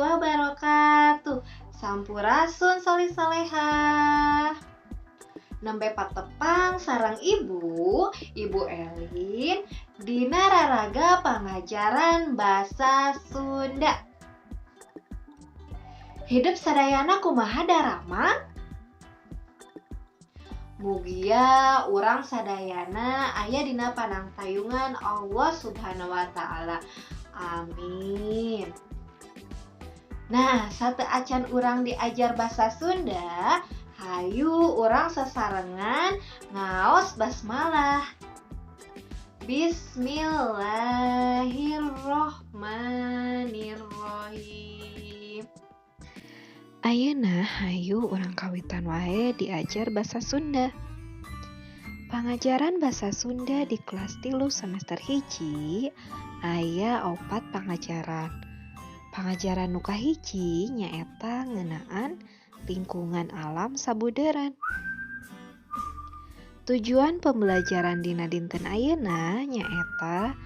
wabarakatuh. Sampurasun solih soleha. Nembe patepang sareng Ibu, Ibu Elin dina raraga pangajaran basa Sunda. Hidup sadayana kumaha daramang? Mugia urang sadayana aya dina panangtayungan Allah Subhanahu wa Ta'ala. Amin. Nah, sateuacan urang diajar basa Sunda, hayu urang sasarengan ngaos basmalah. Bismillahirrohmanirrohim. Ayeuna hayu urang kawitan wae diajar basa Sunda. Pangajaran basa Sunda di kelas 3 semester 1 aya 4 pangajaran. Pangajaran nu kahiji nyaeta ngeunaan lingkungan alam sabudeureun. Tujuan pembelajaran dina dinten ayeuna nyaeta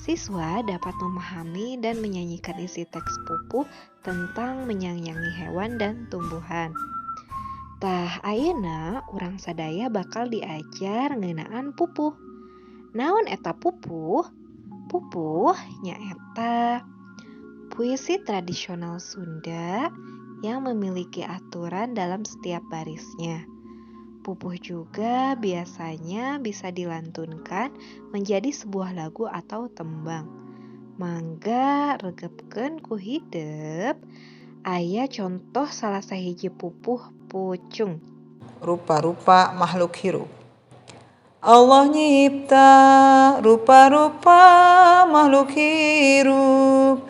siswa dapat memahami dan menyanyikan isi teks pupuh tentang menyayangi hewan dan tumbuhan. Tah ayeuna urang sadaya bakal diajar ngeunaan pupuh. Naon eta pupuh? Pupuh nyaeta puisi tradisional Sunda yang memiliki aturan dalam setiap barisnya. Pupuh juga biasanya bisa dilantunkan menjadi sebuah lagu atau tembang. Mangga regepkeun ku hidep. Aya contoh salah sahiji pupuh pucung. Rupa-rupa makhluk hirup. Allah nyipta rupa-rupa makhluk hirup.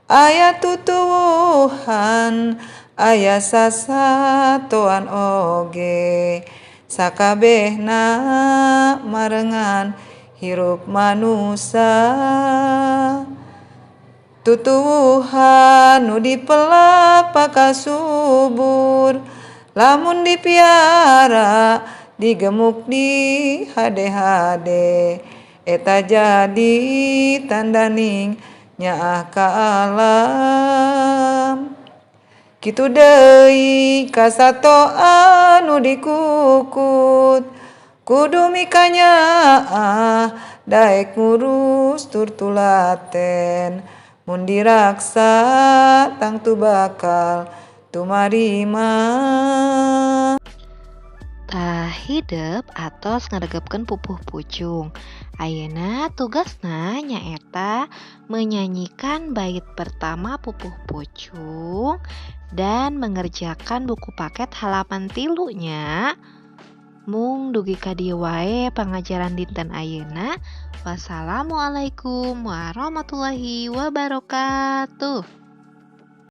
Aya tutuwuhan, aya sasatoan oge. Sakabehna marengan hirup manusa. Tutuwuhan nu dipelak pakasubur, lamun dipiara digemuk di hade-hade, eta jadi tandaning nyaah ka alam. Kitu deui kasatoan nu dikukut, kudu mikanyaah daek ngurus tur tulaten. Mun diraksa tangtu bakal tumarima. Tah hidep atos ngaregepkeun pupuh pucung. Ayeuna tugasna nyaeta menyanyikan bait pertama pupuh pucung dan mengerjakan buku paket halaman 3 nya. Mung dugi ka dieu wae pangajaran dinten ayeuna. Wassalamualaikum warahmatullahi wabarakatuh.